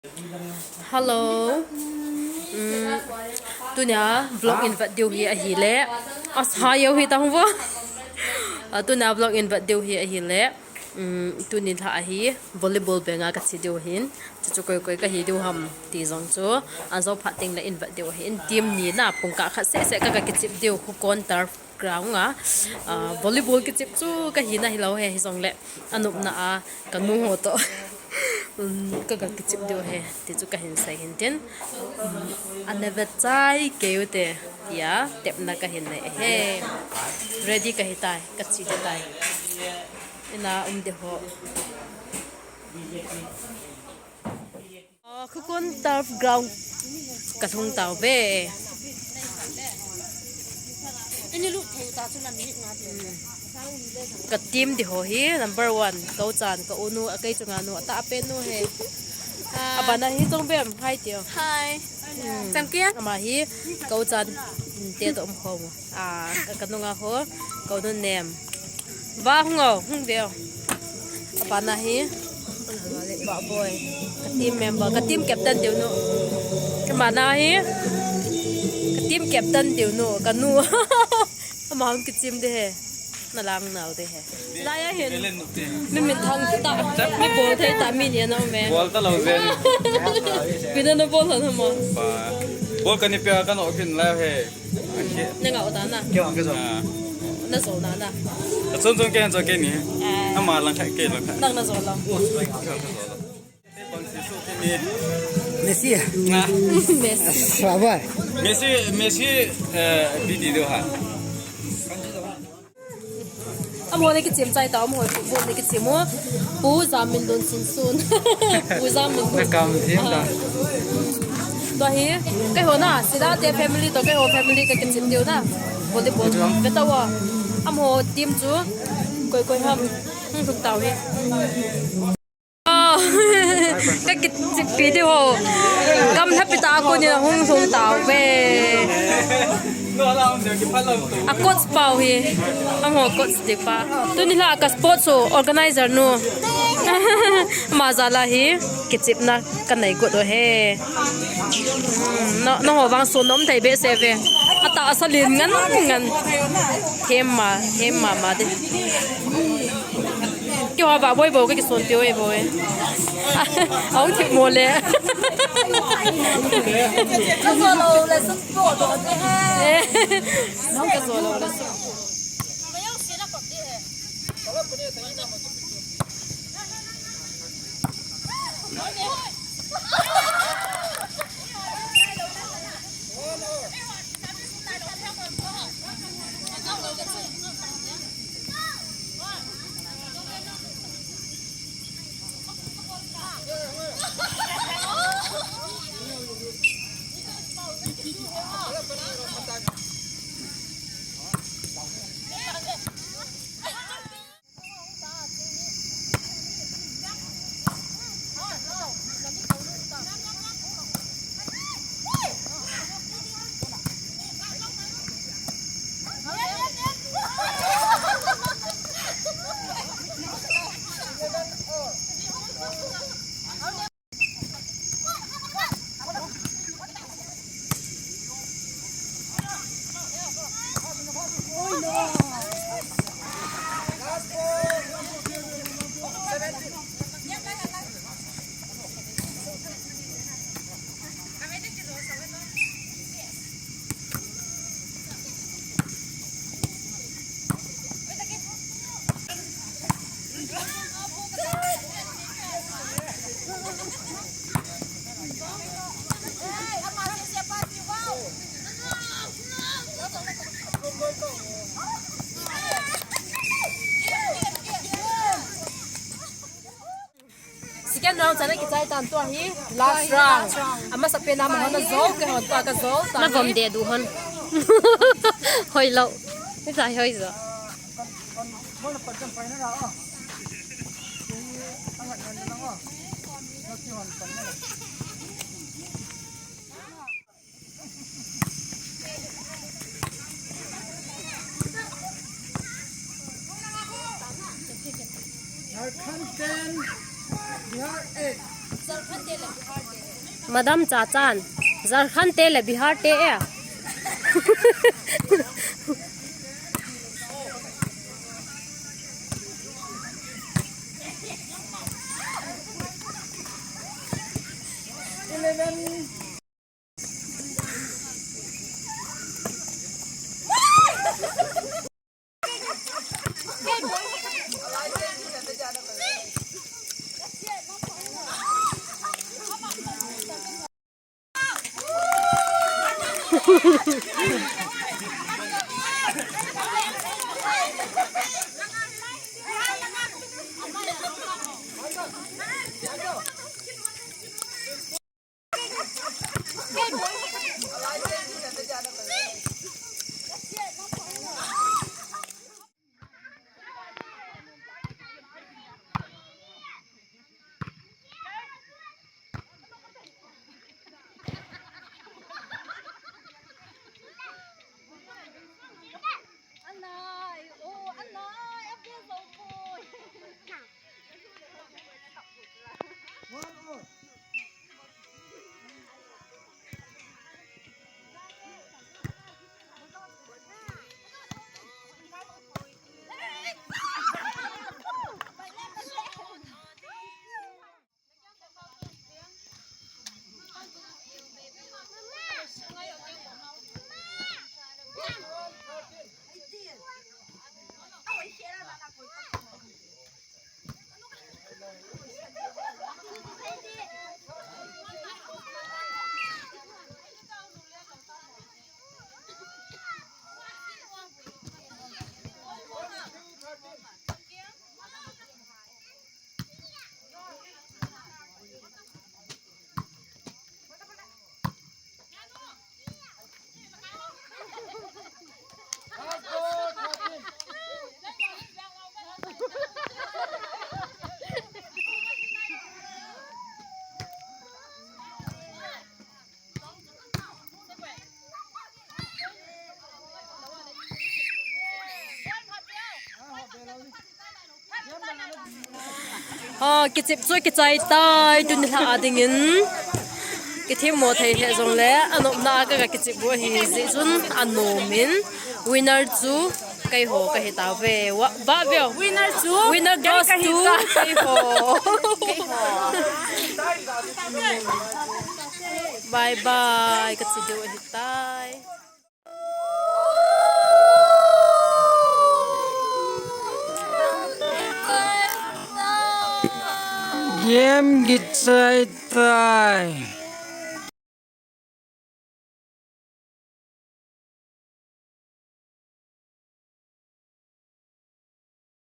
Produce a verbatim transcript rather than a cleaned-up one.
Hello. Um, tunia vlog in vet diu hi ahile. Asa yo hi tang vo. Ah, tunia vlog in vet diu hi ahile. Um, tuni lha ahi volleyball benga kache diu hin. Chuchu koi koi kahi diu ham ti jong chu. Ajo phat teng le in vet diu hin. Team ni na pungkah khat seh seh ka, kakichep diu Khokon turf ground a, ah, volleyball kichep chu kahina hilou he, hijongle anopna a kanu ho toh, um, ka, kakichep diu he, ti chu kahin sei hin tin, um, aneve chai kei u te, tia tepna kahin nei he. Ready kahi tai, kache ding tai. Ina um ding ho. Ah, Khokon turf ground kalhung tauve. Ka team ding ho hi number one, ka u chan, ka u nu, akei chunga nu, atah pen nu he. Ah. Abana hi Chongbem, hi tiu. Hi. Hmm. Chang kia? Ama hi, ka u chan, hmm, te toh um khom u. Ah, ka, ka nunga ho, ka u nu nem. Va hung o, hung veo. Abana hi, Bah Boy. Ka team member, ka team captain diu nu. Abana hi, ka team captain diu nu, ka nu. Ama hung kichim ding he. Na lang nau ding he. Lai a hin. Mi min thang ta. Mi bol thei ta mi ni na me. Bol ta lou zen. Pi na na bol na mo. Bol kani pe ka no kin lai he. Na ngah ta na. Kei hong kei jong. Ah. Na jo na na. Ka chon chon kei hong chon kei ni. Ah. Ama lang khai kei lang khai. Nang na jo lang. Messi. Ah. Messi. Sabar. Messi, Messi, eh, B D do ha. Amaho le kichim chai ta, amaho football le kichim o. Pu Zaminlun Sunsun. Pu Zaminlun. Na kam thim ta. Ah. Tua hi, keiho na, Sida te family toh, keiho family ka kichim diu na. Volleyball. Ve ta wa. Amaho team chu, koi koi ham. Hmm, thuk tau hi. Oh, ka kichep pi ding ho. Gamla pi ta ko ni hung hung tauve. A coach pau hi. Amaho coach ding pa. Tuni la ka sports ho organizer nu. Ama jal a hi kichepna ka nei got u he. Hmm, na, nangho vang sun nom thei behseh ve. Atah a sa lin ngan ngan. Hem ma, hem ma ma ding. Keiho Bah Boy bou, ka kison peh u e bou e. Ahung thip mo le. Ka jo lou le sum po do te he. Ka jo lou le sum. Second round chana kichai tan, tua hi last round. Amasa pen a amahon ajo, keihon tua kajo ta. Na vom de du hon. Hoi lou. Ni tai hoi jo. Jharkhand ten, Bihar eight. Madam Chachan, Jharkhand te le Bihar te e. Ha, kichep chu kichai tai, tuni lha a dingin. Kithemmo thei lheh jongle, anopna a ka, ka kichep u ahi jeh chun anom in. Winner chu keiho kahi tauve. Wa, ba veo. Winner chu, winner goes to keiho. Bye bye, kachi diu ahitai. Game kichai tai.